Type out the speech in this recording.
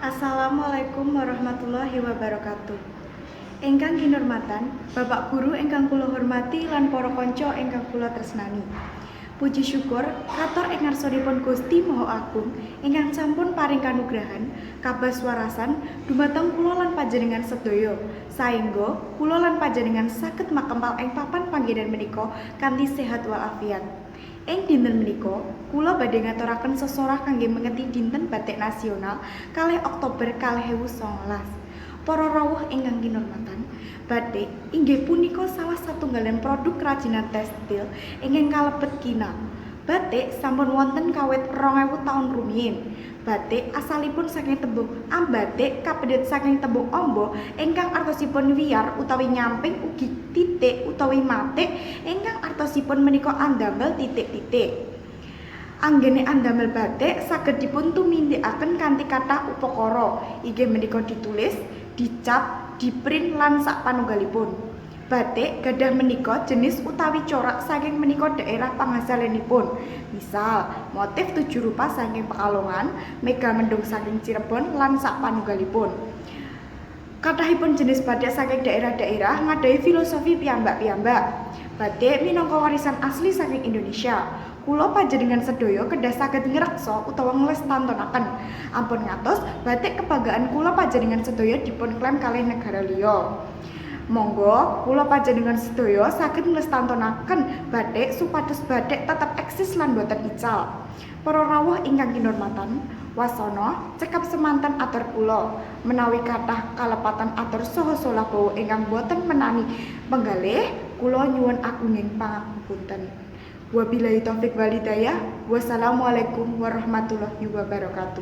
Assalamualaikum warahmatullahi wabarakatuh. Ingkang kinurmatan, Bapak Guru ingkang kula hormati lan para kanca ingkang kula tresnani. Puji syukur katur ing ngarsanipun Gusti Maha Agung ingkang sampun paring kanugrahan kabaswarasan dumateng kula lan panjenengan sedaya, saengga kula lan panjenengan saged makempal ing papan panggenan menika kanthi sehat walafiat. Ing dinten menika, kula badhe ngaturaken sesorah kangge mengeti Dinten Batik Nasional 2 Oktober 2019. Para rawuh ingkang kinurmatan, batik inggih punika salah satunggaling produk kerajinan tekstil ingkang kalebet kina. Batik sampun wonten kawit 2000 taun rumiyin. Batik asalipun saking tembung ambatik, kapendhet saking tembung amba ingkang artosipun wiyar utawi nyamping, ugi titik utawi matik ingkang artosipun menika andamel titik-titik. Anggene andamel batik saged dipun tumindakaken kanthi kathah upakara, inggih menika ditulis, dicap, diprint lan sapanunggalipun. Batik gadah menika jenis utawi corak saking menika daerah pangasalanipun. Misal, motif tujuh rupa saking Pekalongan, mega mendung saking Cirebon lan sapanunggalipun. Kathahipun jenis batik saking daerah-daerah ngadahi filosofi piyambak-piyambak. Batik minangka warisan asli saking Indonesia. Kula panjenengan sedaya kedah saged ngreksa utawa nglestantonaken. Ampun ngantos batik kebanggaan kula panjenengan sedaya dipun klaim kalih negara liya. Monggo kula panjenengan sedaya saged nglestantonaken batik supados batik tetep eksis lan boten ical. Para rawuh ingkang kinurmatan, wasana cekap semanten atur kula. Menawi kathah kalepatan atur saha solah bawa ingkang boten menani penggalih, kula nyuwun agunging pangapunten. Wabillahi taufik walhidayah. Wassalamualaikum warahmatullahi wabarakatuh.